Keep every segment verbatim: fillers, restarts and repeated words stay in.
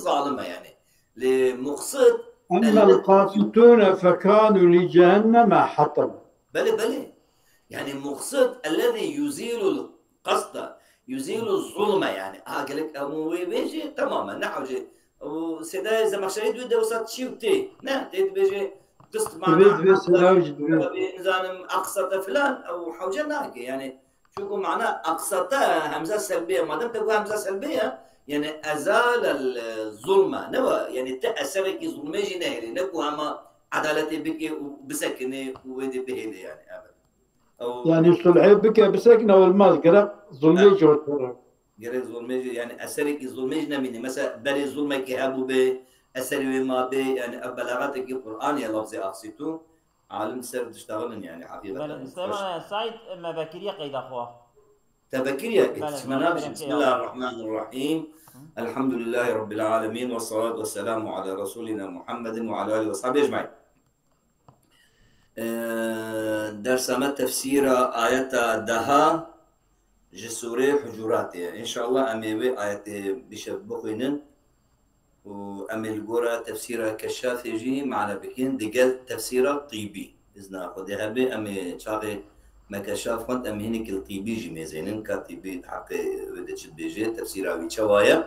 zalime yani. Lê muqsid, أما القاسطون فكانوا لجهنم حطبا. Belê, belê. Yani muqsid, ellezî yuzîlul qasda, yuzîlul zulme yani. Ha, gelek hemû wê bêjê, tamam e, ne hewce. Û Sêdayê Zemexşerî dû de wisa çî û tê. Ne, tê dibêje, qist mana Divê, divê Sêdayê jî divê. Nizanim aqsate filan, ew hewce nake. Yani, çunku mana aqsate hemza selbê ye. Madem te got hemza selbê ye, yani ezalel zulme, ne wa? Yani te eserekî zulmê jî nehêlê, ne ku hema edaletê bike û bisekine û wê dê bihêle yani. Evet. Ew Yani sulhê bike bisekine olmaz. Gerek zulmê jî ortaya. Gerek zulmê jî, yani eserekî zulmê jî nemîne. Mesela berê zulmekî hebû bê, eserê wê ma bê, yani ev belaxatekî Qur'anê ye lafzê aqsîtû. Alim ser diştaxilin yani heqîqeten. Belê, Süleyman Said, me vekiriye qeyda xwe. Te vekiriye? Belê, çima nabêjim? Bismillahirrahmanirrahim. Elhamdülillahi Rabbil alemin ve salatu ve selamu ala Resulina Muhammedin ve ala alihi ve sahbihi ecmaîn. Ee, dersa me tefsîra ayeta deha ji Sûreyê Hucuratê ye. Înşallah em ê wê ayetê bîşev bixwînin û em ê li gora tefsîra Keşşafê jî mane bikin, digel tefsîra tîbî. Îzna Xwedê hebe, em ê çaxê me Keşşaf xwend, em ê hinek li tîbî jî mêzênin, ka tîbî di heqê wê de çi dibêje, tefsîra wî çawa ye.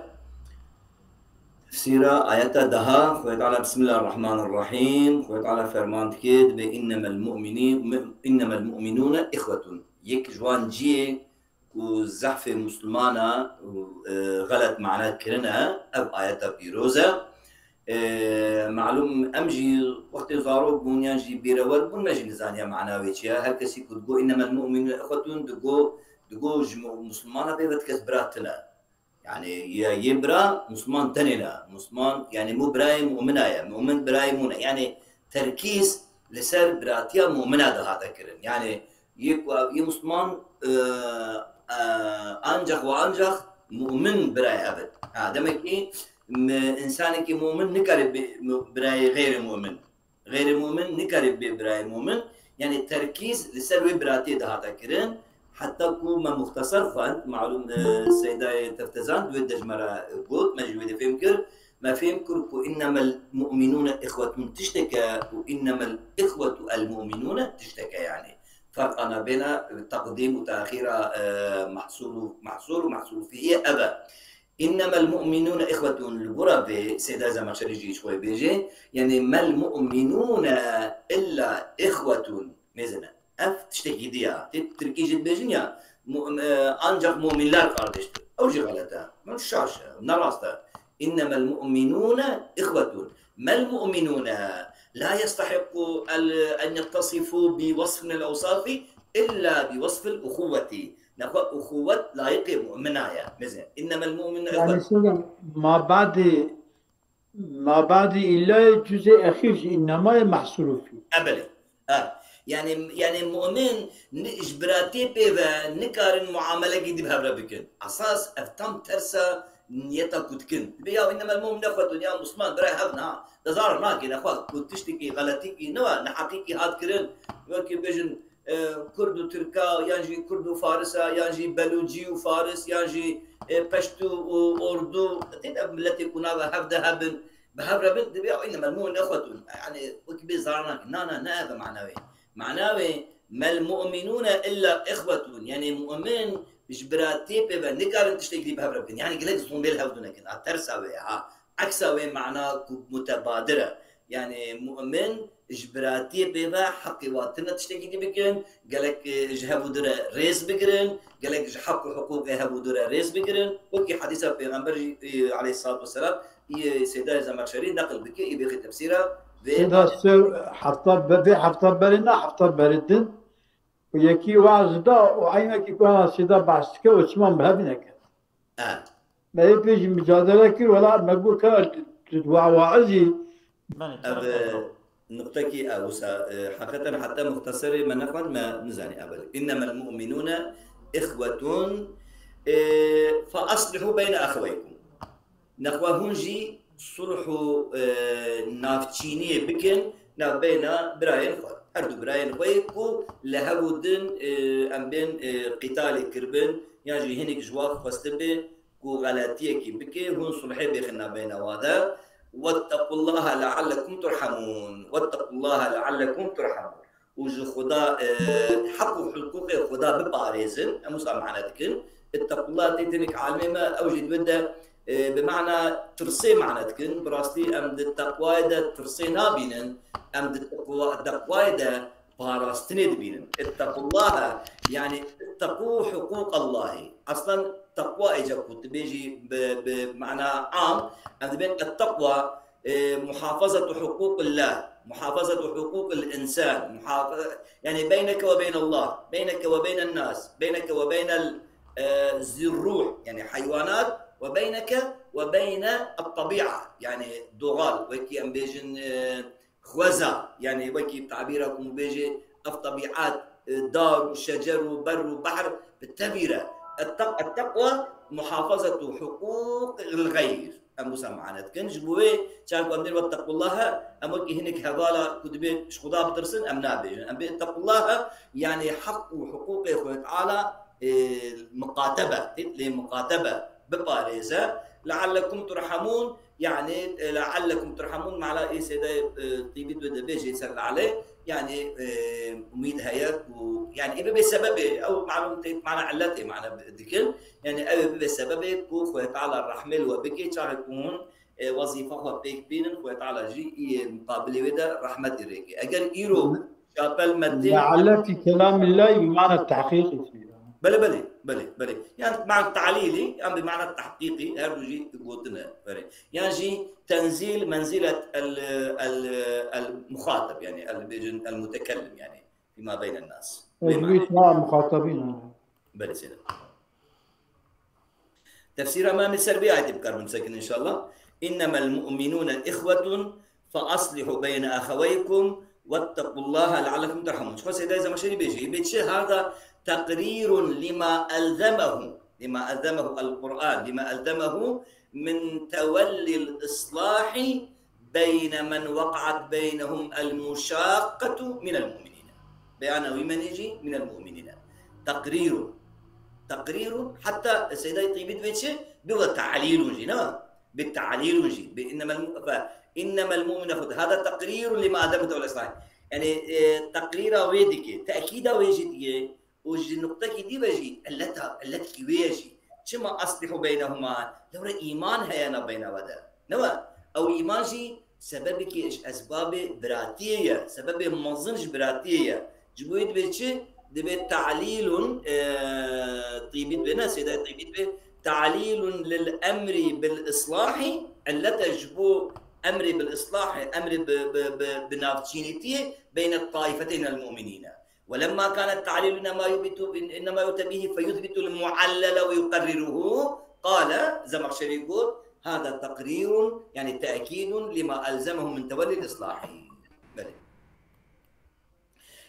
Tefsîra ayeta deha, Xwedê Teala, Bismillahirrahmanirrahim, Xwedê Teala ferman dike, dibê, "Innemel mu'mini-, innemel mu'minûne ihwetun." Yek ji wan cihê ku zehfê Muslimana, e, xelet mana kirine, ev ayeta pîroz e. E, malûm em jî wextê zarok bûn yan jî bîrewer bûn, me jî nizaniye mana wê çi ye. Her kesî ku digo, "Innemel mu'minûne ihwetun", digo, digo ji mu-, Muslimana pê ve ti kes bira tune. Yani ya yê bira Musliman tenê ne. Musliman yani mû birayê mumina ye. Mumin birayê mû ne. Yani terkîz li ser biratiya mumina dihate kirin. Yani yê ku ev yê Musliman, e, e, ancak ve ancak mumin birayê ev in. Ha, demek ki me-, insanekî mumin nikare bi-, mu-, birayê xeyrê mumin. Xeyrê mumin nikare bê birayê mumin. Yani terkîz li ser wê biratiyê dihate kirin. Heta ku me muxteser xwend, malûm, e, Seydayê Teftezan di wê de ji me re got, me jî wê de fêm kir. Me fêm kir ku innemel mu'minûne ihwetun tişteke û innemel ihwetu el mu'minûne tişteke yani. Ferqa nabêne teqdîm û teaxîra, e, mehsûl û, mehsûl û mehsûl fîhî ev e. Innemel mu'minûne ihwetun, li gora vê Seyda Zemexşerî jî ji xwe bêje, yani mel mu'minûne illa ihwetun. Mêzine. Ev tiştekî diya. Tê tirkî jî dibêjin ya, mu-, e, ancak mu'minler kardeştir. Ew jî xelet e. Min şaş e. Ne rast e. Innemel mu'minûne ihwetun. Mel mu'minûne la yestahikku el, en yettasifû bi wasfin el awsafi illa bi wasfil uxuweti. Nexwe uxuwet layiqê mu'mina ye. Mêzine. Innemel mu'minûne Yani ihwetun. Seyda, ma ba'dî, ma ba'dî illa cüzê exîr jî innema ye mehsûlû fî. E, belê. E, yani, yani mu'min ni-, ji biratiyê pê ve nikarin muamelekî dî bi hev re bikin. Esas ev tam tersa niyeta ku dikin. Dibê ya innemel mu'minûne ihwetun, ya Musliman birayê hev ne. De zarar nake, nexwe ku tiştekî xeletîkî ne, neheqîkî hat kirin. Wekî bêjin, e, Kurd û Tirka, yan jî Kurd û Farisa, yan jî Belûcî û Faris, yan jî, e, Peştû û Ordu, tê de miletê ku nave hev de hebin, bi hev re bin, dibê innemel mu'minûne ihwetun. Yani wekî bê zarar nake. Na, na, ne ev e mana wê. Mana wê, mel mu'minûne illa ihwetun. Yani mu'min ji biratiyê pê ve nikarin tiştekî dî bi hev re bikin. Yani gelek zûmbê li hev dû nekin. A tersa wê ye, ha. Eksa wê mana ku mutebadir e. Yani mu'min ji biratiyê pê ve heqê wa tune tiştekî dî bikin, gelek, e, ji hev û du re rêz bigirin, gelek ji heq û hiqûqê hev û du re rêz bigirin. Wekî hedîsa Pêxember jî, e, aleyhissalatu vesselam, yê Seyda Zemexşerî neqil bike, yê bêxê tefsîra vê. Seyda ser hefta be-, vê hefta berê ne hefta berê din. Û yekî waz da û eynekî ku ha Seyda behs dike û çiman bi hev neke. E. Me yê pê jî mücadele kir, wela me got ka tu wa-, waizî. Belê, Ev, çerek e, e. Nuqtekî ew wisa, e, heqeten heta muxteserê me nexwend, me nizanî ev e. Innemel mu'minûne ihwetun, e, fe aslihû beyne exweykum. Nexwe hûn jî sulh û, e, navçîniyê bikin navbeyna birayên xwe. Her du birayên xwe yê ku li hev û din, e, em bên, e, qîtalê kiribin, yan jî hinek ji wan xwestibê, ku xeletiyekî bike, hûn sulhê bêxin navbeyna wa de. Wettekullaha leallekum turhemun. Wettekullaha leallekum turhemun. Û ji Xuda, e, heq û hiqûqê Xuda biparêzin. Em wisa mane dikin. Ittekullah tê tenik alimê me, ew jî di wê de, e, bi mana tirsê mane dikin. Bi rastî em di teqwayê de tirsê nabînin. Em di teqwa-, teqwayê de parastinê dibînin. Ittekullaha, yani itteku huquqallahi. Aslan teqwa êca ku tu bêjî bi, bi mana am, em dibên etteqwa, e, muhafazetu huquqillah, muhafazetu huquqil insan, muhafa-, yani beyneke ve beynallah, beyneke ve beynen nas, beyneke ve beynel, e, zirruh, yani heywanat, ve beyneke ve beyne et-tabi'a, yani doğal, wekî em bêjin, e, xweza, yani wekî tabîra ku bêjê ev tebiat, e, dar û şecer û ber û behr bi tevî re. Etteq-, etteqwa muhafazetu huquqil gayr. Em wisa mane dikin. Ji bo wê çawa ku em dên wettekullaha, em wekî hinek hevala ku dibê ji Xuda bitirsin, em nabêjin. Em bê ittequllaha, yani heq û hiqûqê Xwedê Teala, e, miqatebe, lê miqatebe biparêze. Leallekum turhemun, yani, e, leallekum turhemun, mala ê sêde, e, tîbî dibêje ser leale, yani, e, umîd heye ku, yani, ê bibe sebebê, ew malum tê, mana illetê, mana dikin, yani, ew ê bibe sebebê ku Xwedê Teala rehmê li we bike, çaxê ku hûn, e, wezîfa xwe pêk bînin, Xwedê Teala jî ê muqabilê wê de rehmetî rêke. Eger îro Şapel Metin. Leale fî kelamillahî bi mana tehqîqî fî. Belê, belê, belê, belê. Yan bi mana talîlî, yan bi mana tehqîqî, her du jî gotine. Belê. Yan jî tenzîl menzilet el, el, el muxatab, yani el bêjin el mutekellim, yani fîma beynen nas. Tecwîd ma muxatabîn. Belê, sêde. Tefsîra me em ê ser vê ayetê bi kar bisekin inşallah. "Innemel mu'minûne ihwetun fe aslihu beyne aheweykum wettekullaha leallekum turhemun." Xwe Seydayê Zemaxşerî bêjî, bê çi hada teqrîrun lima elzemehu, lima elzemehu el Qur'an, lima elzemehu min tewellil islahi beyne men weqa'at beynehum el muşakketu minel mu'minîne. Beyana wî menê jî minel mu'minîne. Teqrîrun. Teqrîrun, heta Seydayê Tîbî dibê çi? Bi ve ta'lîlun jî, ne? Bi ta'lîlun jî. Bi innemel mu-, fe innemel mu'mine xud. Hada teqrîrun lima adem tewle islahi. Yani, e, teqrîra wê dike, tekîda wê jî dike. Û ji nuqtekî dî ve jî illeta, illetekî wê ye jî. Çima aslihu beynehuma? Lewre îman heye navbeyna we de. Ne we? Ew îman jî sebebekî ji esbabê biratiyê ye. Sebebê mezin ji biratiyê ye. Ji bo wê dibê çi? Dibê ta'lîlun, e, Tîbî dibê, ne, Sêdayê Tîbî dibê, ta'lîlun lil emrî bil islahî, illete ji bo emrê bil islahî, emrê bi, bi, bi, bi navçînîtiyê beyne taîfeteyne el mu'minîne. ولما كان التعليل إنما يثبت، إنما يؤتى به فيثبت المعلل ويقرره، قال زمخشري got: هذا تقرير، يعني تأكيد لما ألزمه من تولي الإصلاح. Belê.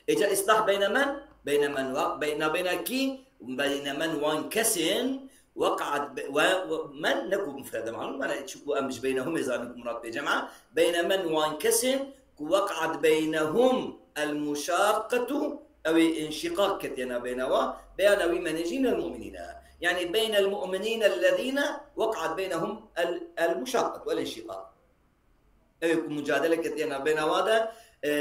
Êca islah beyne men, beyne men wa-, beyna, beyna kî, beyne men wan kesên, weqat be-, we, we, men ne ku mufrede malum, mana çi ku em ji beynehumê zanin ku murad bê cema, beyne men wan kesên ku weqat beynehum el muşakketu, ew ê înşîqaq ketiye navbeyna wa, beyana wî menê jî minel mu'minîne. Yani beynel mu'minîne ellezîne weqat beynehum el, el muşakketu, el înşîqaq. Ew ê ku mucadele ketiye navbeyna wa de, e,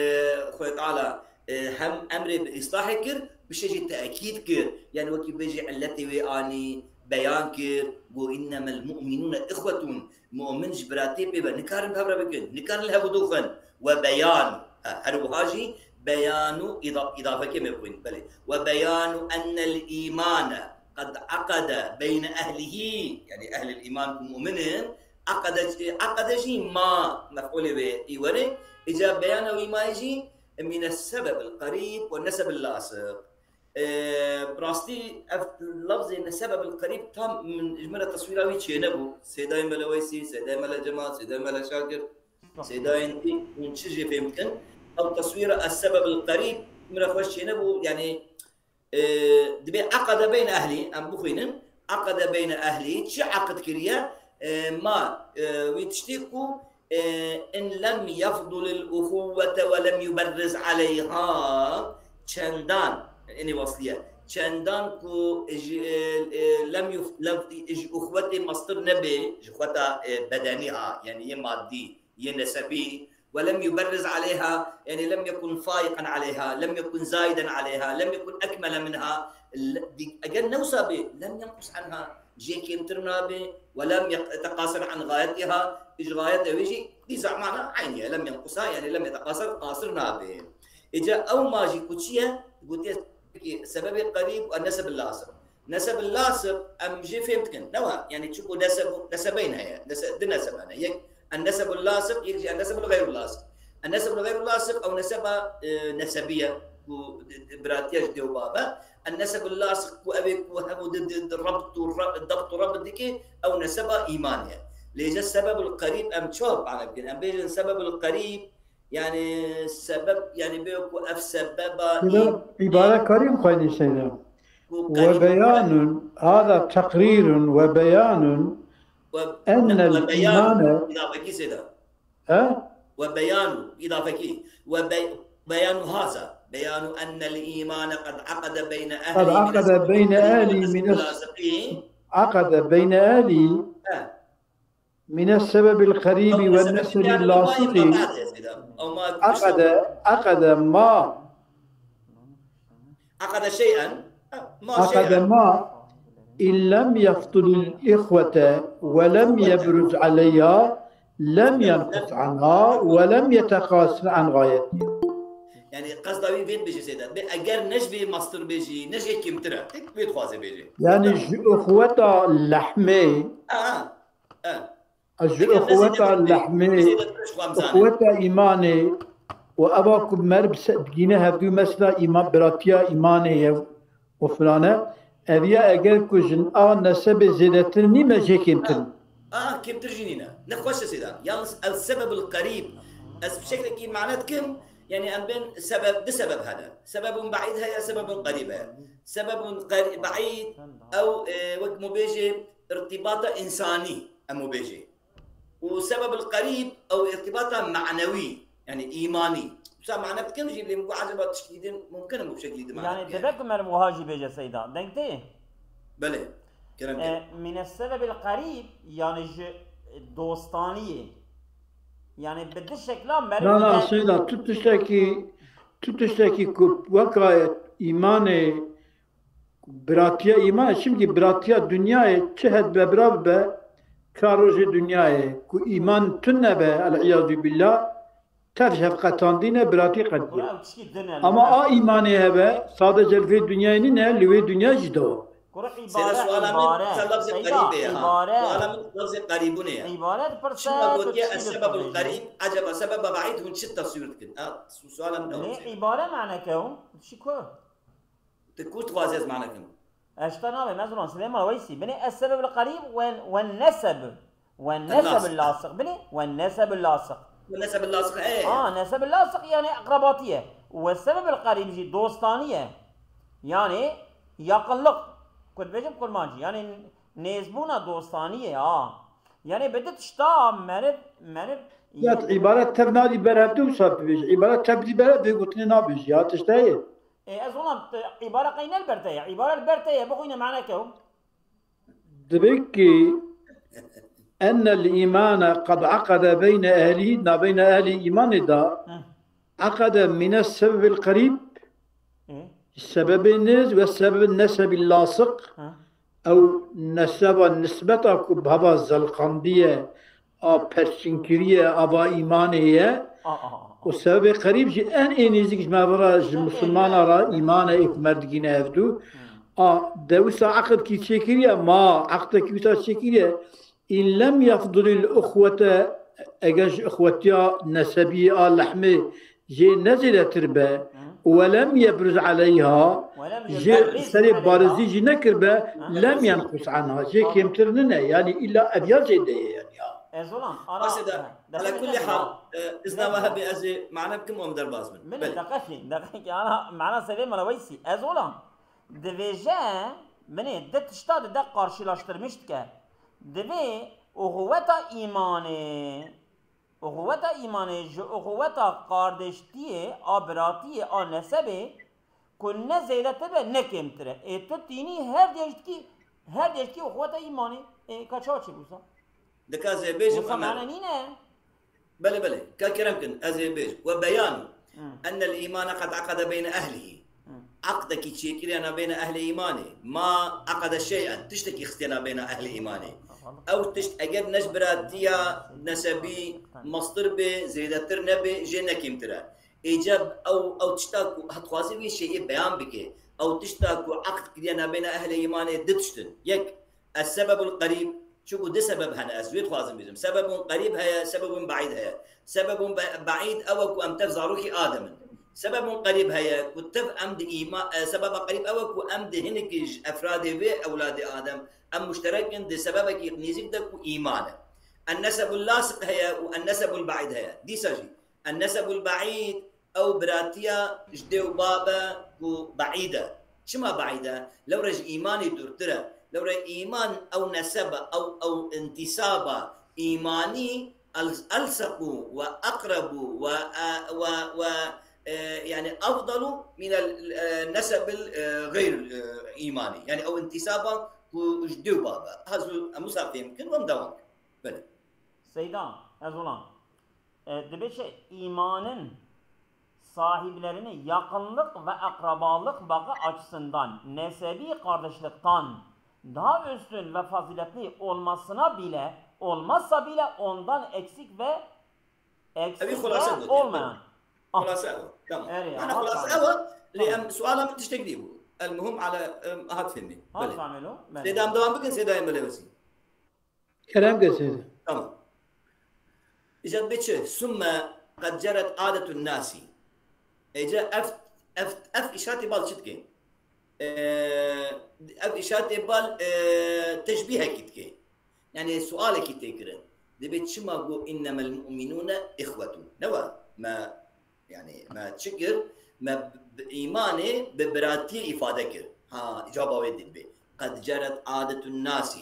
Xwedê Teala, e, hem emrê bi îslahê kir, bişê jî te'kîd kir. Yani wekî bêjî illetê wê anî, beyan kir, got: "Innemel mu'minûne ihwetun." Mu'min ji biratiyê pê ve nikarin bi hev re bikin, nikarin li hev û doxin. We beyan, ha, her wiha jî beyan û îda-, îdafekê me bixwîn, belê. "We beyanu ennel îmane qed aqede beyne ehlihî." Yani ehlil îman ku mu'min in, aqede, aqede jî ma mef'ulê wê î were. Îca beyana wî mayê jî mîne sebebil qerîb we nesebil lasiq. E, bi rastî ev lafzê nesebebil qerîb tam min, ji min re teswîra wî çênebû. Sêdayê Mele Weysî, Sêdayê Mele Cemal, Sêdayê Mele Şakir, Sêdayên dî hûn çi jê fêm dikin? Ew teswîra es-sebebil qerîb min re xweş çênebû. Yani, e, dibê aqede beyne ehlî, em bixwînin. Aqede beyne ehlî, çi aqid kiriye? E, ma, e, wî tiştî ku, e, in lem yefdulil uxuwwete ve lem yuberriz aleyha, çendan Enê wasliye. Çendan ku ji, e, e, lem yuf-, lem, ji uxwetê mastir nebe, ji xweta, e, bedenî ha, yani yê madî, yê nesebî, ve lem yuberriz aleyha, yani lem yekun faiqan aleyha, lem yekun zayiden aleyha, lem yekun ekmele minha, l-, di-, eger ne wisa bê, lem yenqus anha, jê kêmtir nabe, ve lem yek-, yeteqasir an gayetiha, ji gayete wê jî, dîsa mana eynî ye, lem yenqusa, yani lem yeteqasir, qasir nabe. Îca ew ma jî ku çi ye? Gotiye ki sebebê qerîb û neseb lasiq. Neseb lasiq em jê fêm dikin. Ne wa? Yani çiku neseb, nesebeyn heye. Nese-, di neseb hene. Yek en neseb lasiq, yek jî en neseb xeyr lasiq. En neseb xeyr lasiq ew neseba, e, nesebiye ku di, di, biratiya ji dê û bav e. En neseb lasiq ku ev ê ku hemû di, di, di rabt û ra-, dabt û rabt dike, ew neseba îmanê ye. Lê îca sebebul qerîb em çawa bane bikin? Em bêjin sebebul qerîb Yani sebeb, yani bê ku ev sebeba Sebeb, îbare karî bixwînî seyda. Ku Ve karî beyanun, hada teqrîrun ve beyanun ve, ennel ve beyan, îmane. Îdafekî seyda. He? Ve beyanu, îdafekî. Ve be-, beyanu haza. Beyanu ennel îmane qed aqede beyne Qed ehli aqede beyne ehli mines-, mines-, lasiqî. Aqede beyne ehli. He. من السبب القريب والنسب اللصق. عقد، عقد ما. عقد شيئا. ما عقد شيئا. ما. إن لم يفضل الإخوة ولم يبرز عليها، لم ينقص عنها ولم يتقاصر عن غايتها. Yani qesda wî vê dibêje seyda. Bê eger ne ji vê mastir bê jî, ne jê kêmtir e. Tek vê dixwaze bêje. Yani ji uxweta lehmê. Ha, ha. E. Ez ji uxweta lehmê, uxweta îmanê û eva ku meriv se-, digîne hevdû mesela îman, biratiya îmanê ye û filane. Ev ya eger ku jin a nesebê zêdetir nîme jê kêmtir. A, kêmtir jî nîne. Ne xweş e seyda. Yalnız el sebebul qerîb. Ez bi şeklekî mane dikim. Yani em bên sebeb, di sebeb hene. Sebebun be'îd heye, sebebun qerîb heye. Sebebun qer-, be'îd ew, e, wek mu bêjê irtîbata însanî em mu bêjê. Û sebebul qerîb ew irtîbata manewî, yani îmanî. Wisa mane bikin jî, lê min got, acaba tişkî din mumkin e, bu şekilde mane Yani bikin. Dibe ku meriv wiha jî bêje seyda. Deng tê? Belê. Kerem, kerem. E, mine sebebil qerîb, yani ji dostaniyê. Yani bi di şekla meriv Na, na, dide- seyda, tu tiştekî, tu tiştekî ku weka îmanê Biratiya îmanê, çimkî biratiya dinyayê çi hedbe bira bibe, çar rojê dinyayê ku îman tune be, el-îyazû bîllah, tev ji hev qetandî ne, biratî qetî ye. Ama a îmanê hebe, sadece li vê dinyayê nîne, li wê dinya jî dewam. Kuro Seyda, îbare, suala min îbare. Ser lafzê Seyda, qerîbê ye, ha. Îbare. Suala min lafzê qerîbûnê ye. Îbare di pir Çima ser gotiye tu ez çi sebebul dixwînî? Qerîb, eceba sebeba be'îd hûn çi teswîr dikin? Ha, su-, suala min ew Lê e. Îbare mane ke hûn, çi ku? Tu kurt dixwazî ez mane kim? Eşta nabê, Mezran, Silêman Weysî. Binê ez sebebul qerîb we, we neseb. We neseb lasiq. Binê we neseb lasiq. We neseb lasiq, e. Ha, neseb lasiq yani eqrabatiye. We sebebul qerîb jî dostaniye. Yani yakınlık. Ku dibêjim kurmancî. Yani nêzbûna dostaniye, ha. Yani bi di tişta meriv, meriv Ya îbaret tev nadî ber hevdû wisa dibêje. Îbaret tev dî ber vê gotinê nabêje. Ya tişt heye. Ê, ez ona, e, îbare qey ne li ber te ye? Îbare li ber te ye, bixwîne mane ke. Dibê ki, ennel îmane qed aqede beyne ehlî, nabeyne ehlî îmanê da, Hı. aqede mine sebebil qerîb, Hı. sebebê nêz ve sebebin nesebil lasiq, Hı. Ew neseba nisbeta ku bi heva zelqandiye, a perçinkiriye, a va îmanê ye. A, a, a, a. Û sebebê qerîb jî en ê nêzîk ji me ve re, ji Sebebê misilmana ne. Re îmane ê ku me digîne hevdû. Hmm. A, de wisa eqdkî çêkiriye, ma eqdekî wisa çêkiriye. În lem yefdulil uxwete, eger ji uxwetiya nesebî a lehmê jê ne zêdetir be, Hı. Welem yebruz aleyha, Welem ji yebruz serê aleyha. Barizî jî nekir be, Hı. Lem yenqus anha, jê kêmtir nine, yani illa ev ya zêde ye yani ya. Ez olan, ara, Aslında, he, ala kulli hal, e, izna ve hebe ez ê mane bikim, em derbaz bin. Min Belê. Deqekî, deqekî, ana, mana sevê mala Weysî. Ez olan, divêje, minê di tişta dide karşılaştırmış dike. Divê uxuweta îmanê, uxuweta îmanê ji uxuweta kardeştiyê, a biratiyê, a nesebê, ku ne zêdetir e, ne kêmtir e. Ê tu tînî her dêjtikî, her dêjtikî û xwete îmanê. Ê ka çawa çêbûsa? Dika ez ê bêjim, Wisa Ömer. Mane nîne. Belê, belê. Ka kerem kin, ez ê bêjim. Ve beyanu Hı. ennel îmane qed aqede beyne ehlihi. Hı. Aqdekî çêkiriye nabêne ehlê îmanê. Ma aqede şey'en. Tiştekî xistiye nabêne ehlê îmanê. Ew tişt eger ne ji biratiya nesebî mestir bê, zêdetir nebê, jê ne kêmtir e. Êca ew, ew tişta ku hevdixwazî wî şeyê beyan bike. Ew tişta ku aqd kiriye nabêne ehlê îmanê du tişt in. Yek, Es-sebebul qerîb, çunku du sebeb hene, ez wê dixwazim bêjim. Sebebun qerîb heye, sebebun beîd heye. Sebebun be-, beîd ew e ku em tev zarokî Adem in. Sebebun qerîb heye ku tev em di îma-, e, sebeba qerîb ew e ku em di hinek ji efradê vê ewladê Adem, em muşterek in di sebebekî nêzîk de ku îman e. En-nesebul lasiq heye û en-nesebul beîd heye. Dîsa jî, en-nesebul beîd, ew biratiya ji dê û bab e ku beîd e. Çima beîd e? Lewre ji îmanê dûrtir e. Lewre îman ew neseb e, ew, ew intîsaba îmanî el-, elseqû ve eqrebû ve, e, ve, ve, e, yani efdalu minel, e, nesebil, e, xeyr, e, îmanî. Yani ew intîsaba ku ji dê û bab e. Hazu em wisa fêm kin, em dewam kin. Belê. Seyda, ez olan. E, dibê çi? İmanın sahiplerini yakınlık ve akrabalık bağı açısından nesebi kardeşlikten daha üstün ve faziletli olmasına bile, olmazsa bile ondan eksik ve Ev ê eksik xulase ve got, olmayan. Ah. Xulase ew. Tamam. Erê, Mana ha, xulase tamam. ew e, lê Ha. em suala min tiştek dî bû. El muhim ala, em, hat fehmî. Ha, Belê. Tamam, lo. Belê. Sêda em devam bikin, sêda em belê wesî. Kerem ke seyda. Tamam. Îca dibê çi? Summe qed ceret adetun nasi. Êca ev, ev, ev îşatê bal çi dike? Ee, ev îşatê bal, ee, teşbîhekî dike. Yani sualekî tê kirin. Dibê çima got innemel mu'minûne ihwetun? Ne wa? Me Yani me çi kir? Me bi îmanê bi biratiyê îfade kir. Ha, îcaba wê dibê. Qed ceret adetun nasi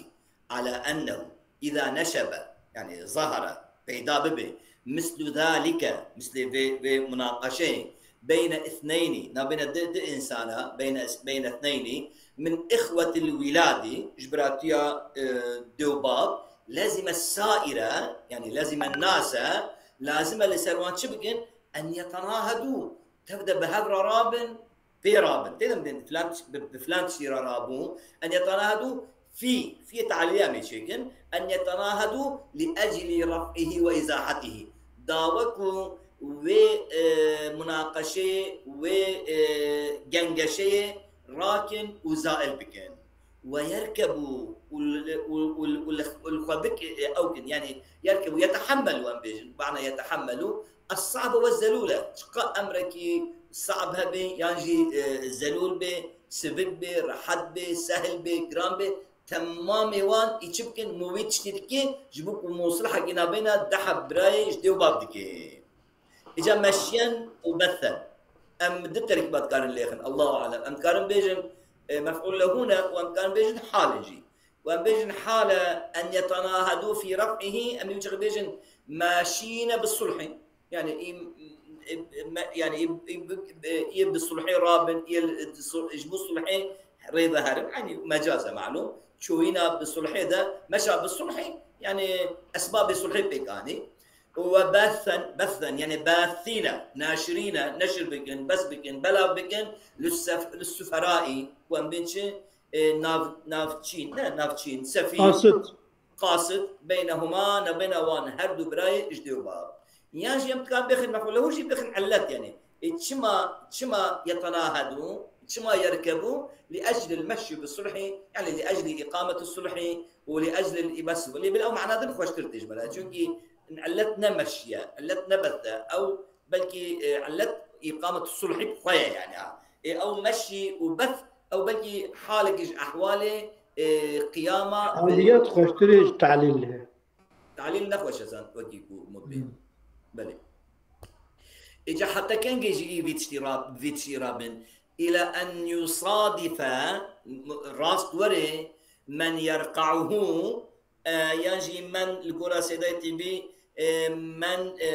ala ennehu îza neşebe, yani zahara, peyda bibe, mislu zalike, mislê vê, vê munaqeşeyê, beyne isneynî, nabêne di, di insana, beyne is-, beyne isneynî, min ihwetil wîladî, ji biratiya, e, dê û bab, lezime saire, yani lezime nase, lazim e li ser wan çi bikin? En yetenahedû, tev de bi hev re rabin, pê rabin. Tê de min bi filan tiş-, bi, bi filan tiştî re rabû. En yetenahedû fî, fî talîlê em ê çêkin. En yetenahedû li eclî ref'ihi ve îzahetihî. Dawe ku wê, e, munaqeşeyê, wê, e, gengeşeyê rakin û zail bikin. Ve yerkebû û l-, û, û, û, û li xwe bik-, e, ew kin. Yani yerkebû, yetehemmelû em bêjin. Mana yetehemmelû. Es-sa'be ve zelûle. Çiqa emrekî sa'b hebe, yan jî, e, zelûl be, sivik be, rehet be, sehl be, giran be, temamê wan î çi bikin, mûvî tiştî dike, ji bo ku muslihekî nabêna deh heb birayê ji dê û bab dike. Îca meşyen û bethen. Em di terkîba dikarin lêxin. Allahu alem. Em dikarin bêjin, e, mef'ûl lehu ne û em dikarin bêjin hal in jî. Û em bêjin hale en yetenahedû fî ref'ihî, em ê çi bêjin maşîne bi sulhî. Yani, î, î, me-, yani, î, î, î, î bi sulhê rabin, î li, su-, ji bo sulhê rê veherin. Yani, mecaz e malûm. Çoyîna bi sulhê de, meşa bi sulhî, yani, esbabê sulhê pêk anî. Û we bethen, bethen, yani, bethîne, naşirîne, neşir bikin, bes bikin, belav bikin, lissef-, lissuferaî, ku em bên çi? E, nav-, navçîn, ne navçîn, sefî. Qasid. Qasid, beynehuma, nebeyna wan her du birayê ji dê û bab. Yan jî em dikarin bêxin mef'ûl lehu jî bêxin illet, yani. E, çima, çima yetenahedû, çima yerkebû? Li eclil meşyi bi sulhî, yani li eclî îqametu sulhî û li eclil îbes. Lê bila ew mana din xweştir tê ji me re. Çunkî illet ne meşiye, illet ne beste. Ew belkî, e, illet îqametu sulhî bi xwe ye, yani, ha. E, ew meşî û beth, ew belkî halekî ji ehwalê, e, qiyama, e, Haliyet xweştir e ji talîl e. Talîl ne xweş e zan wekî ku mubîn. Hmm. Belê. Îca heta kengê jî î vî tiştî ra-, vî tiştî rabin. Îla en yusadife, rast were, men yerqa'uhu, e, yan jî men li gora Sêdayê Tîbî, E, men, e,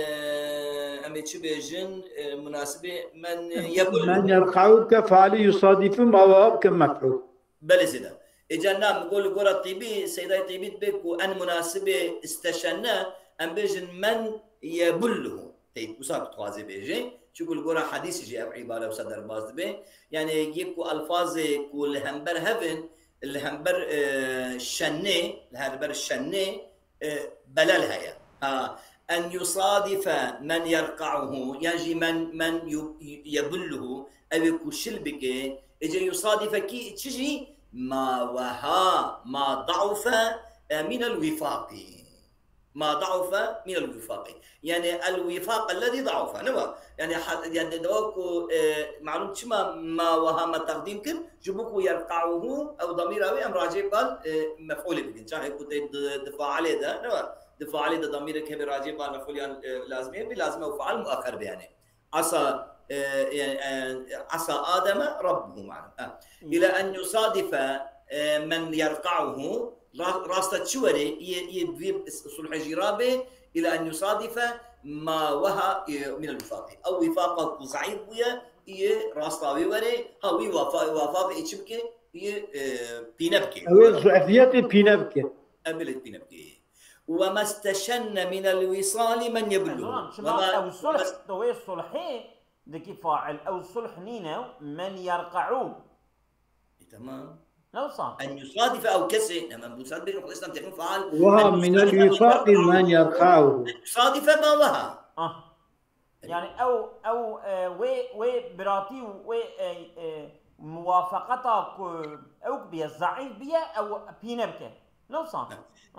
em ê çi bêjin? E, munasibê men, e, yebul. Men yerqa'u ke fali yusadifu ma wa ke mef'ul. Belê zêde. Êca na, min got li gora Tîbî, Seydayê Tîbî dibe ku en munasibê isteşenne, em bêjin men yebulluhu. Teyb wisa dixwaze bêje. Çunku li gora hadîsî jî ev îbare wisa derbas dibe. Yani yek ku elfazê ku li hember hevin, li hember, e, şennê, li hember şennê, e, belel heye. Ha, en yusadife men yerqa'uhu, yan jî men, men yu-, yebulluhu, ew ê ku şil bike, êca yusadife kî çi jî, ma weha, ma da'ufe, e, minel wifaqi. Ma da'ufe minel wifaqi. Yani el wifaq ellezî da'ufe. Ne wa? Yani ha-, yani dewa ku, e, malum çima ma weha me teqdîm kir? Ji bo ku yerqa'uhu, ew damîra wê em racê bal, e, mef'ulê bikin. Çaxê ku tê di, di failê de, ne wa? Di failê de damîrek hebe racê bal mef'ul yan, e, lazimê hebe, lazim ew fail muaxer be yani. Asa, e, e, e, asa Ademe Rabbuhu, malum. Ha. Ila en yusadife, e, men yerqa'uhu, ra-, rasta çi were, yê, yê vî sulhê jî rabe, ila en yusadife ma weha, e, minel wifaqi. Ew wifaqa ku zeîf bûye, yê rasta wê were, ha wî wafa-, wafaqê çi bike, yê, e, pîne bike. Ew ê zefiyetê pîne bike. Ew ê pîne bike. Ve mesteşenne minel wisali men yebulluhu. Tamam, çima ew sulh, tu wê sulhê dikî fail, ew sulh nîne, men yerqa'u. E, tamam. Ne wisa? En yusadife ew kesê, ne, men bu saat bir Xwedê têxin faal. Weha minel wifaqi men yerqa'u. Yusadife ma weha. Ah. Yani ew, ew, e, wê, wê biratî û wê, e, e, muwafaqeta ku ew biye, zeîf biye, ew pîne bike. Ne wisa?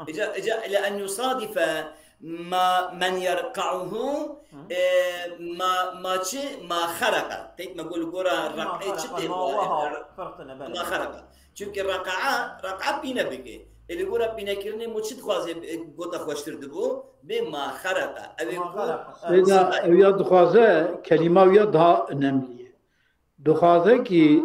Êca, êca, ila en yusadife ma men yerqa'uhu, e, ma, ma çi? Ma xereqe. Teyb me got li gora req'ê çi tê? Ma weha, ferqine, belê. Ma xereqe. Çunke reqa'a, reqa'a pîne bike. Ê li gora pînekirinê mu çi dixwaze, e, gota xweştir dibo? Bê ma xereqe. Ew ê Ma ku xereqe. Seyda, ew ya dixwaze kelîma ya daha önemli ye. Dixwaze ki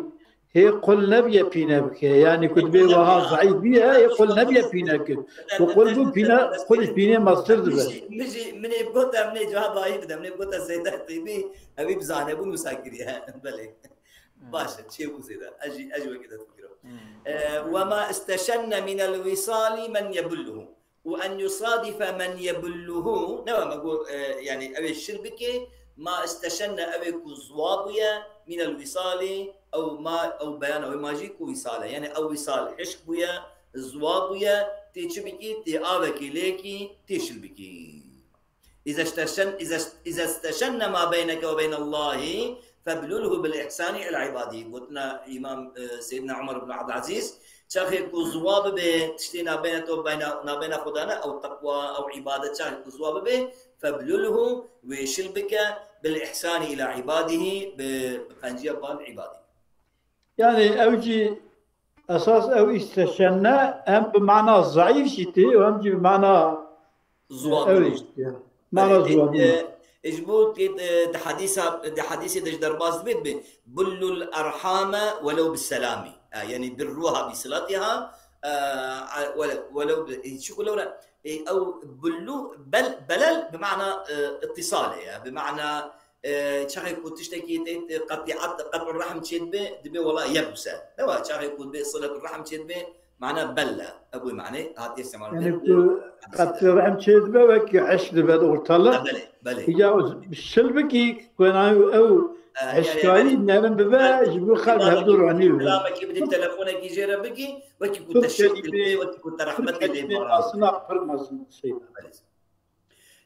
hê qul nebiye pîne bike. Yani ku dibê weha zeîf biye, hê qul nebiye pîne kir. Ku qul bû pîne, qul pîne mestir dibe. Min jî, min jî, min ê gota, min ê cevabahî bide, min ê gota Seyda Tîbî, ew ê bizane bû nûsa kiriye. Belê. Baş e, çê bû Seyda. Ez jî, ez jî wekî te difikirim. E, ve ma isteşenne minel wisali men yebulluhu. Û en yusadife men yebulluhu, ne me got, e, yani ew ê şil bike, ma isteşenne ew ê ku ziwa bûye, minel wisali, ew ma, ew beyana wê ma jî ku wisal e. Yani ew wisal hişk bûye, ziwa bûye, tê çi bikî, tê avekî lêkî, tê şil bikî. İza isteşen-, iza, iza isteşenne ma beyneke ve beynallahi feblulhu bil ihsani ila ibadihi. Gotina Îmam, e, Seyyidina Umar ibn Abdülaziz, çaxê ku ziwa bibe tiştê nabeyna te û beyna, nabeyna Xuda ne, ew teqwa, ew îbadet çaxê ku ziwa bibe, feblulhu, wê şil bike, bil ihsani ila ibadihi, bi, bi qenciya bal îbadî. Yani ew jî esas ew isteşenne hem bi mana zayıf jî tê, hem jî bi mana Ziwa ew bû. işte. Mana Belê, ziwa bû. e, e, ji bo tê, e, di hadîsa, di hadîsê de ji derbas dibe, dibe, "Bullul erhame welew bi selamî." E, yani birruha bi silatiha, e, a, wele-, welew bi, e, çi ku lewre, e, ew bullu, bel-, belel bi mana, e, ittisal e, ya, bi mana, e, çaxê ku tiştekî tê, tê qeti'at, qet'ur rehm çê dibe, dibe wela yebuse. Ne wa, çaxê ku dibe siletur rehm çê dibe, mana belle. Ebu mane hatiye istemal Yani ku qet'ur rehm çê dibe wekî eşk dibe de ortalık. Belê, belê. Ya şil bikî ku ew E, eşkayî nerin bibe, ji bo xelk hevdû ronî bibe. Selamekî bidî, telefonekî jê re bikî, wekî ku Pir te şil kelîme, kiriye, wekî ku te pir rehmet kiriye, kelîme baran. Aslında pir mezin Seyda.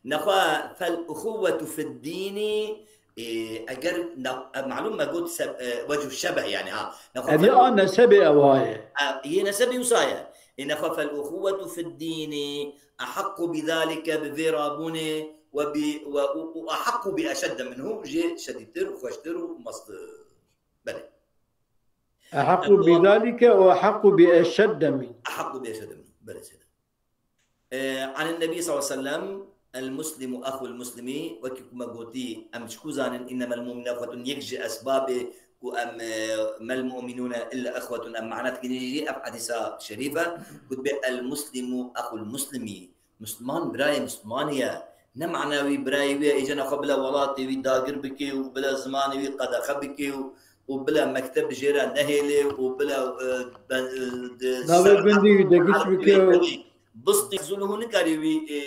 Nexwe fel uxuwetu fid dînî, e, eger na-, e, malum me got seb-, e, wecû şebeh yani ha. Nexwe Evi fel a nesebê ewaye. E, yê nesebî wisa ye. Ê nexwe fel uxuwetu fid dînî, ehaqqu bi zalike, bi vê rabûnê, we bi, we, û, û ehaqqu bi eşedde minhu, jê şedîdtir û xweştir û mestir. Belê. Ehaqqu bi zalike û ehaqqu bi eşedde min. Ehaqqu bi eşedde minhu. Belê seyda. E, anin Nebî sallallahu aleyhi ve sellem, el muslimu axul muslimi, wekî ku me gotî, em ji ku zanin, innemel mu'minu exwetun, yek ji esbabê ku em, e, mel mu'minune illa exwetun, em mana dikin jî, ev hadîsa şerîf e, ku dibe el muslimu axul muslimi, Musliman birayê Muslimanê ye. Ne mana wî birayê wî ye, êcena xwe bila welatê wî dagir bike û bila zimanê wî qedexe bike û, û bila mekteb jê re nehêle û bila, e, ben, e, di Navê ser gundî wî degiş bike û bistî. Zulûhû nikarî wî, e,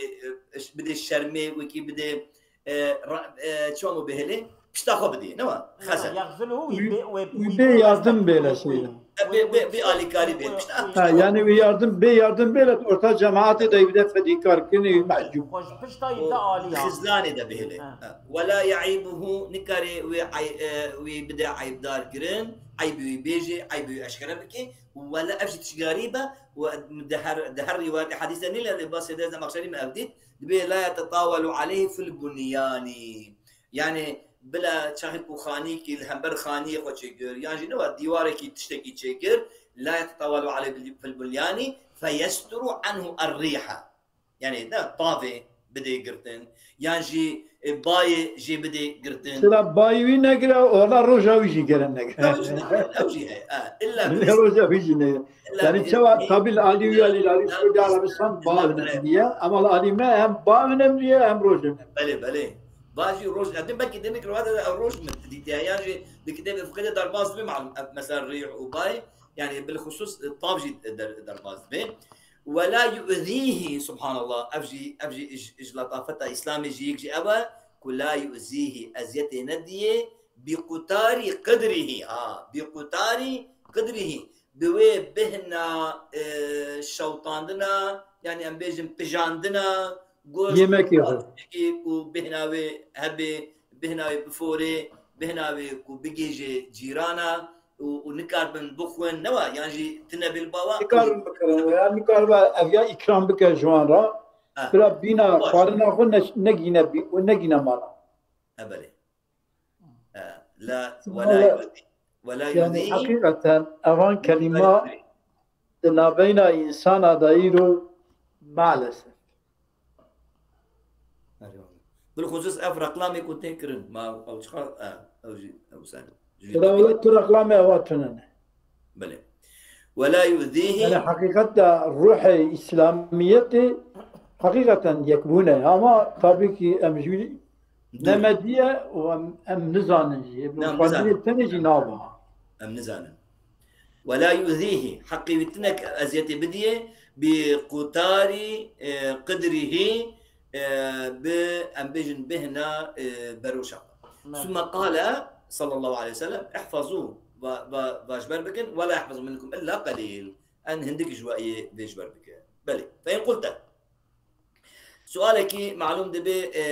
e, bidê şermê, wekî bidê, e, ra-, e, çawa bihêle, pişta xwe bidê, ne wa? Xezel. Yaxzulu wî bê, wê, Wî bê yardim bêle şey. E, bê, bê, bê alîkarî bê. Pişta Ha, yani wî yardim, bê yardim bêle orta cemaatê de bide fedîkarkirinê wî mecbûr. Xweş pişta yî te alî ya. Xizlanê de bihêle. Ha. Wela yaîbuhu, nikarê wê ay-, e, wê bide eybdar kirin, eybê wî bêjê, eybê wî eşkere bike. Wela ev jî tişt garîb e, û di her, di her rîwayetê hedîs de nîle, lê basê de Zemaxşerî me ev dît, dibê la yetetawelu aleyhi fil bunyanî. Yani bila çaxê ku xanîkî li hember xaniyê xwe çêkir, yan jî ne wa dîwarekî tiştekî çêkir, la yetetawelu aleyhi fil bunyanî feyesturu anhu er-rîha. Yani ne tavê bidê girtin, yan jî, e, bayê jê bidê girtin. Sila bayî wî negire, ola roja wî jî gere negire. Ew jî negire, ew jî heye. Ha, illa Bile roja wî jî negire. illa Yani bidê- çawa tabil alî wî alî alî Ya, Suudi Arabistan ya, ba önemli ye. Ama alî me hem ba önemli ye hem roj önemli. Belê, belê. Bajî roj, ez dibekî demek rivade ev roj min dîtiye. Yan jî di kitêbê fiqê de derbas dibe malum. Ev mesela rîh û bay, yani bilxusus, e, tav jî der-, derbas dibe. Wela yu'zîhi, subhanallah. Ev jî, ev jî ji, ji letafeta Îslamê jî yek jî ev e ku la yu'zîhi, eziyetê nediyê, bi qutarî qidrîhi, ha, bi qutarî qidrîhi. Bi wê bihna, e, şewtandina, yani em bêjin pijandina, goşt Yemekê xwe. Ku bihna wê hebe, bihna wê bifore, bihna wê ku bigêje cîrana û, û nikarbin bixwin, ne wa, yan jî tine bil bawa. Nikarin bikirin, ya nikariba ev ya îkram bike ji wan re. Ha. Bira bîna Baş. Xwarina xwe ne, negîne bî û negîne mala. E, belê. E, la, Subhanallah. Wela yu'zî. Wela Yani yu'zî. hakikaten evan kelîma di navbeyna însana de îro maalesef. Bilxusus ev reklamê ku tê kirin, ma ew çiqa, e, ew jî, ew sen. Bila wele tu reklamê ewa tune ne. Belê. Wela yu'zîhi. Yani hakikatta ruhê İslamiyetê hakikaten yekbûne. Ama tabii ki em jî Dur. nemediye û em, em nizanin jî. Ne, Xwendinê nizanin. tenê jî nava. Em nizanin. Wela yu'zîhi. Heqî wî tinek eziyetê bidiye. Bi qutarî, e, qidrîhi, e, bi, em bêjin bihna, e, beroşa. Sümme qale sallallahu aleyhi ve sellem, ihfazu, va, va, va ji ber bikin, wela yahfazu minkum illa qalîl. En hindik ji we yê vê ji ber bike. Belê. Fe in qulte. Sualekî malum dibe, e,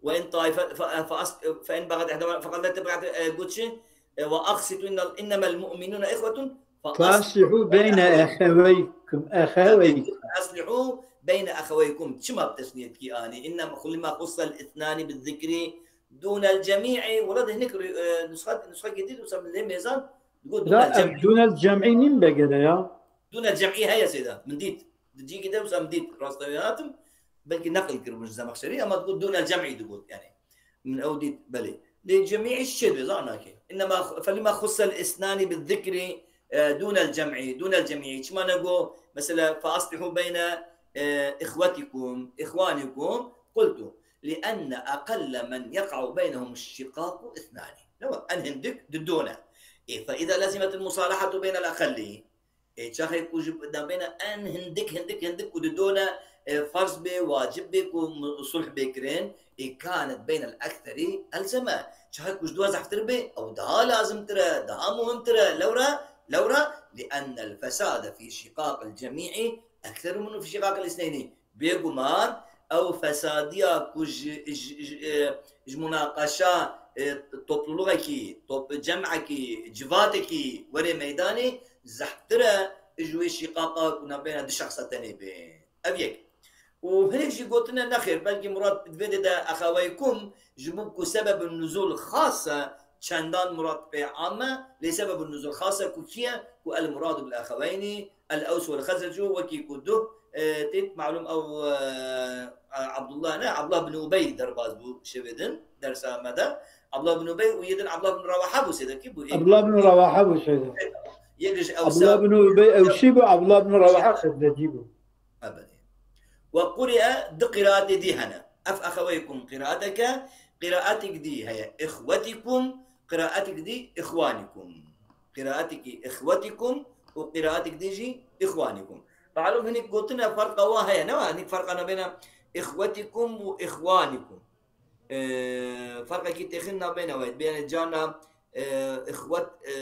ve in taife, fe, fe, as- fe in bagat ihda, fe qalet bagat, e, got çi? E, ve aksitu innel, innemel mu'minune ihwetun, fe as- Faslihu beyne eheweykum, eheweykum. Aslihu beyne eheweykum. Çima bi tesniyet kî anî? Innema, lima xussel ithnani bi zikri dunel cemî'i. Wela de hinek, e, nusxa, nusxa ki dît, wisa lê mêzan, digot Da dunel ev cemî'i. dunel cemî nîn begere ya. Dûne cemî heye sêda. Min dît. Di cîkî de wisa min dît. Rasta wê hatim. Belkî neqil kiribûn ji Zemaxşerî, ama digot dûne cemî digot yani. Min ew dît, belê. Lê cemî çi çê dibê, zan nake. Innema felima xussel isnani bi zikri, e, dûne cemî, dûne cemî. Çima nego, mesela, fe aslihu beyne, e, ihwetikum, ihwanikum, qultu. Lienne aqelle men yeqa'u beynehum şikaku isnani. Ne wa? En hindik di dûne. E, fe iza lezimetil musalahatu beynel aqelli. E, çaxê ku ji navbeyna en hindik, hindik, hindik ku didone, e, ferz bê, wacib bê ku mu-, sulh bê kirin, e, kanet beynel ekserî elzeme. Çaxê ku ji dua zehftir bê, ew daha lazimtir e, daha muhimtir e. Lewra, lewra, liennel fesade fî şiqaqil cemî'i ekseru min fî şiqaqil isneynî. Bêguman ew fesadiya ku ji, ji, ji, e, ji munaqeşa, e, toplulukekî, top-, cemekî, civatekî were meydanê, zehftir e ji wê şîqaqa ku navbeyna du şexsa tenê be. Ev yek. Û hinek jî gotine nexêr, belkî murad di vê de de exeweykum ji bo ku sebebin nuzul xas e, çendan murad pê am e, lê sebebin nuzul xas e ku kî ye? Ku el muradu bil exeweynî, el Ews wel Xezrecu, wekî ku du, e, têt malum ew, e, Abdullah ne, Abdullah bin Ubey derbas bû şevê din, dersa me de. Abdullah bin Ubey û yê din Abdullah bin Rewaha bû sêde kî bû? Abdullah bin Rewaha bû sêde. Yek ji Ewsa. Abdullah bin Ubey Ewsî bû, Abdullah bin Rewaha Xezrecî bû. Ebedî. Ve quri'e, du qiraatê dî hene. Ev exeweykum qiraeteke, qiraetik dî heye. Îxwetikum, qiraetik dî îxwanikum. Qiraetikî îxwetikum û qiraetik dî jî îxwanikum. Malûm hinek gotine ferqa wa heye, ne wa? Hinek ferqa nabêne îxwetikum û îxwanikum. E, ferqekî têxin nabêne we. Bêne cana, e, îxwet, e,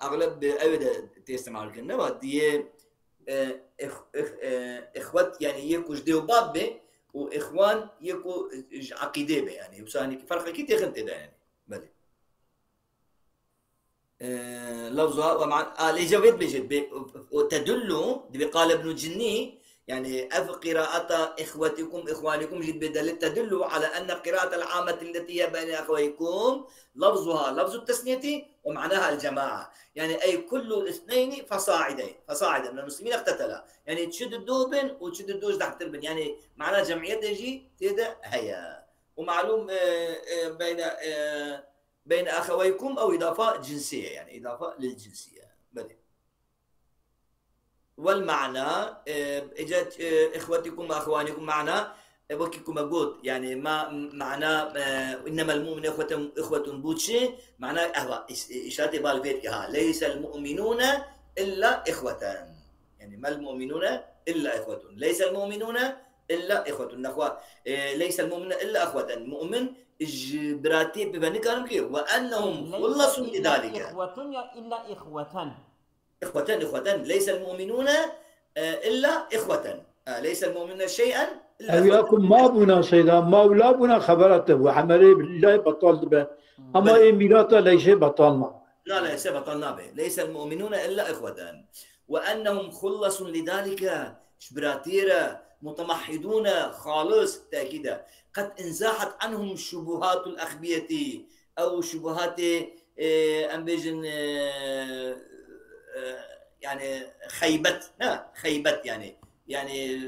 exleb bi ew de tê îstimal kirin, ne wa? Diyê, e, îx-, îx-, e, îxwet, yani yê ku ji dê û bab be û îxwan yê ku ji eqîdê be, yani. Wisa hinek ferqekî têxin tê de, yani. Belê. E, lafzuha ve man-, a, lê cevêt bêjit, be, o tedullu, dibe qal Ibn Cinnî, yani ev qiraata îxwetikum, îxwanikum jî dibe delil, tedullu ala enne qiraata al-amete alleti hiye beyne exweykum, lafzuha, lafzu tesniyeti ve manaha el-cemaa. Yani ey kullu isneyni fesaide, fesaide min el-muslimin iqtetela. Yani çi di do bin û çi di do ji dehtir bin. Yani mana cemiyete jî tê de heye. Û malûm, e, e, beyne, e, beyne exeweykum ew îdafa cinsî ye, yani îdafa lil cinsî ye. Belê. Wel mana, e, ece, e, îxwetikum ve exwanikum mana, e, wekî ku me got, yani ma, mana, e, innemel mu'minu îxwetun, îxwetun bû çi? Mana ehwa, îş-, îşaretê bal vê dike ha. Leysel mu'minûne illa îxweten. Yani mel mu'minûne illa îxwetun. Leysel mu'minûne illa îxwetun. Nexwe, e, leysel mu'minûne illa îxweten. Mu'min ji biratiyê pê ve nikarin ki. Ve ennehum xullasun li dalike. Îxwetun ya illa îxweten? Îxweten, îxweten. Leysel mu'minûne, e, illa îxweten. E, leysel mu'minûne şey'en illa îxweten. Ew ya ku ma bûna şeyda, ma û la bûna xebera te bû. Hemerê lay betal dibe. Ama ê mîrata leyşê betal ma. La, leyşê betal nabe. Leysel mu'minûne illa îxweten. Ve ennehum xullasun li dalike. Ji biratiyê re, mutemahhidûne, xalis, tekîd e. Qed inzahat anhum şubuhatul exbiyeti. Ew şubuhatê, e, em bêjin, e, e, yani xeybet, ne? Xeybet yani. Yani, e,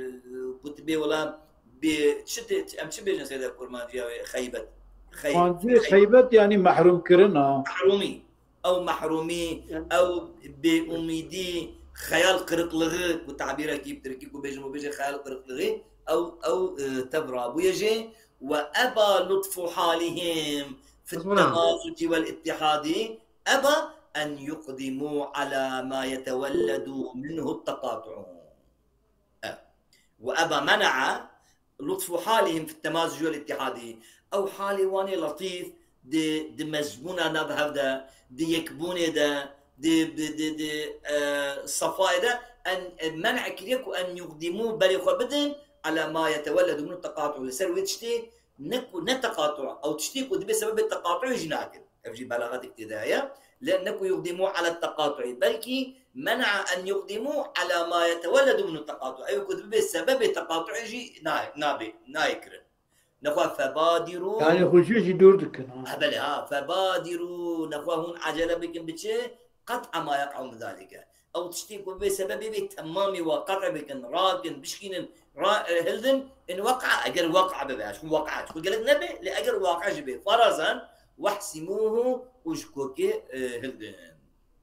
ku tu bê wela bê çi tê, em çi bêjin seyde kurmanciya wê? Xeybet. Xey-, Kurmanciyê xey-, xeybet yani mehrûmkirin a. Mehrûmî. Ew mehrûmî, Yani. ew bêumîdî, xeyal qiriqlixî, ku tabîrekî bi tirkî ku bêjin, û bêjin xeyal qiriqlixî, ew, ew, e, tev rabûye jê. Ve eba lutfu halihim fit Bismillah. temazuci vel ittihadi, eba en yuqdimu ala ma yetevelledu minhu teqatu'u. E. Ve eba mena'a lutfu halihim fit temazuci vel ittihadi. Ew halê wan ê letîf di, di mezmûna nav hev de, di yekbûnê de, di, di, di, di, e, sefayê de en, e, men'a kiriye ku en yuqdimu berê xwe bidin ala ma yetevelledu minhu teqatu. Li ser wê tiştê ne ku ne teqatu, ew tiştê ku dibe sebebê teqatu'ê jî nakin. Ev jî belaxetek tê de heye. Lê ne ku yuqdimu ala teqatu'î, belkî men'a en yuqdimu ala ma yetevelledu minhu teqatu. Ew ku dibe sebebê teqatu'ê jî na-, nabe, nayê kirin. Nexwe febadiru. Yani xwe jî jî dûr dikin, ha. Ha, belê, ha. Febadiru, nexwe hûn acele bikin biçe, qet'a ma yeq'u min zalike. Ew tiştê ku bê sebebê bê temamî wa qet'e bikin, rakin, bişkînin, ra-, e, hildin, in weqa, eger weqa bibe, ji xwe weqa, ji xwe gelek nebe, lê eger weqa jî bê, farazan, wehsimuhu û ji kokê, e, hildin.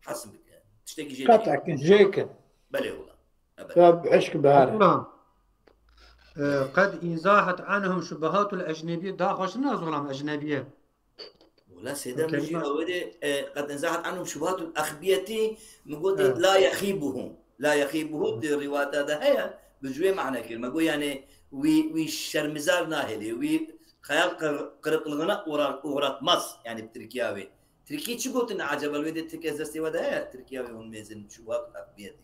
Hesim bikin. Tiştekî jê Qet'e kin, jê kin. Belê wela. Evet. Ya hişk bihar. Wela. E, qed inzahat anhum şubuhatul ecnebiye. Daha xweş ne zolam ecnebiye. Wela sêde min jî Kelîme. ew ê de, e, qed inzahat anhum şubuhatul exbiyetî, min got, Evet. la yexîbuhu. La yexîbuhu di rîwata de heye, bi ji wê mane kir. Me got, yani, wî, wî şermizar nahêlê, wî xeyal qir-, qiriqlığına uğra-, uğratmaz. Yani, bi tirkiya wê. Tirkî çi gotin acaba? Wê de tirk ez destê we de heye, tirkiya wê hûn mêzin, şubuhatul exbiyetî.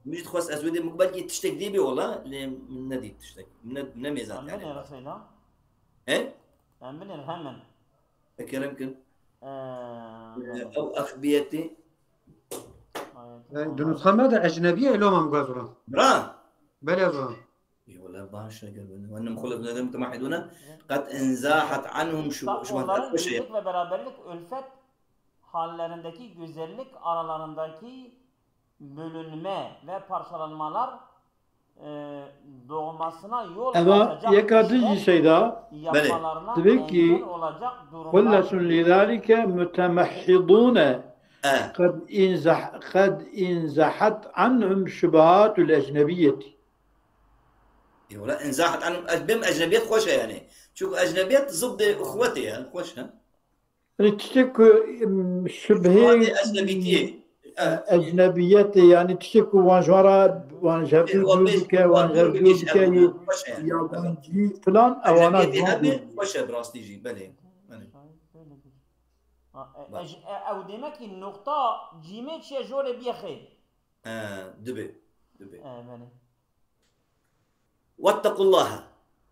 Min jî dixwest ez wê de, min belkî tiştek dî bê wela, lê min nedît tiştek. Min ne, ne mêzan Em yani. Binêre Seyda. He? Em binêre hemen. Ekerem kin. Ee, Ee, ew exbiyetî. Ay, Ee, tamam. Di nusxa me de ecnebiye, loma min guhaz olan. Bra. Belê, ez olan. Ê, wele baş e, gel bende. Ve ennehum xullasun li dalike mutemahhidûne, qed inzahat anhum şu-, Tam şubuhat onların el-, şey. Birlik ve beraberlik, ülfet hallerindeki güzellik, aralarındaki bölünme ve parçalanmalar, e, doğmasına yol Eva açacak yeka işler din jî Seyda. Belê. yapmalarına Dibe engel ki, olacak durumlar. Xullasun li dalike mutemahhidûne. E. Qed inzah-, qed inzahat anhum şubuhatul ecnebiyeti. Ê, wela, in zahat anhum, ez bim ecnebiyet xweş e yani. Çünkü ecnebiyet zıddê uxwetê ye, xweş e. Yanî tiştê ku, em, şibhê Xwetê ecnebîtiyê. Evet. Ecnebiyetê, yanî tiştê ku wan ji wan re, wan ji hev dûr dûr bike, wan ji hev dûr bike, yabancî filan, ewana ji wan dûr. Xweş e, bi rastî jî, belê. Belê. Ha, e, e, j- e, ew demekî noqta cîmê çiye jorê biyexê. E, dibe, dibe. E, belê. واتقوا الله.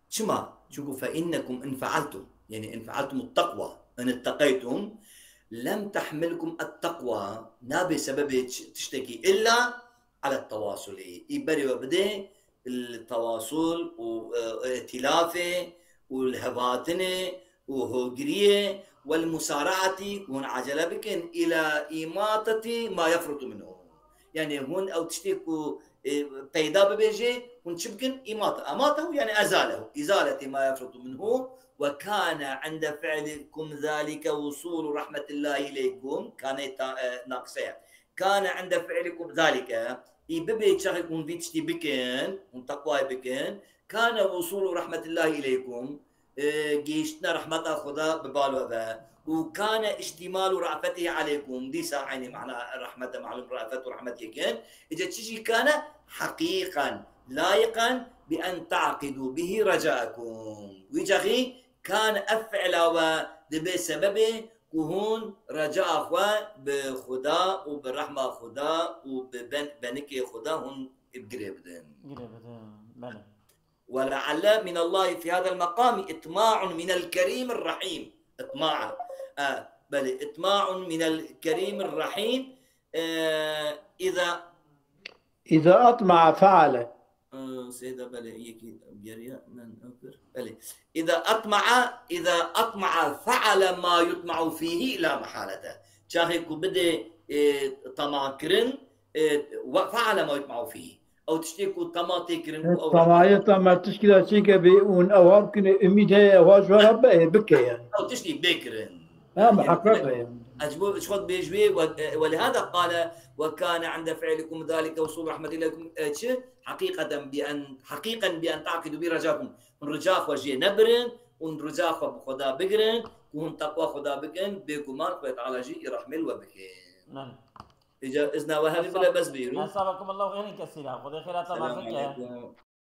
Çima? Çünkü فإنكم إن فعلتم، yani إن فعلتم التقوى، إن اتقيتم، لم تحملكم التقوى، nabe sebebê ç- tiştekî إلا على التواصل. Î berê we bide li tewasul û, e, îtilafê û li hevatinê û hogiriyê والمسارعة، hûn acele bikin إلى إماطة ما يفرط منه. Yani hûn ew tiştê ku, e, peyda bibêje, hûn çi bikin? Îmata. Emata yani ezalehu. إزالة ما يفرط منه. وكان عند فعلكم ذلك وصول رحمة الله إليكم. Kane ta, e, naqise ye. كان عند فعلكم ذلك. Î bibe çaxê ku hûn vî tiştî bikin, hûn teqwayê bikin. كان وصول رحمة الله إليكم. E, gihiştina rehmeta Xuda bi bal we be. û kane iştimalu rafetî aleykum. Dîsa eynî mana rehmet e, malum rafet û rehmet yekin. Îca çi jî kane heqîqen, layiqen bi en ta'qidû bihî recaekum. Wî çaxî kane ev fi'la we dibe sebebê ku hûn reca xwe bi Xuda û bi rehma Xuda û bi ben-, benikê Xuda hûn girê bidin. Girê bidin. Belê. ولعل من الله في هذا المقام إطماع من الكريم الرحيم. إطماع. آه، بلى، إطماع من الكريم الرحيم. آه، إذا إذا أطمع فعل. آه، سيدة، بلى، يكي بيريا من أكبر. بلى. إذا أطمع، إذا أطمع فعل ما يطمع فيه لا محالة. Çaxê ku bide, e, tama kirin, e, ve feale ma yutma'u fîhî. Ew tiştê ku tama tê kirin û ew Tamaya tama tişkî de çêke bê û ewa bikine, umîd heye ewa ji we re be, bike yani. Ew tiştî bê kirin. Ha, muhakkak e yani. Ez ji bo, ji xwe dibêj wê, we, e, ولهذا قال: وكان عند فعلكم ذلك وصول رحمة إليكم، e, çi? حقيقة بأن، حقيقا بأن تعقدوا بي رجاكم. Hûn rica xwe jê nebirin, hûn rica xwe bi Xweda bigirin, ku hûn teqwa Xweda bikin, bêguman Xwedê Teala jî î rehmê li we bikin. Belê. Îca izna we hevî bile bes bîr. Esabakum Allahu xeyran kesîra. Xwedê xêra te Selamun bazike. aleykum.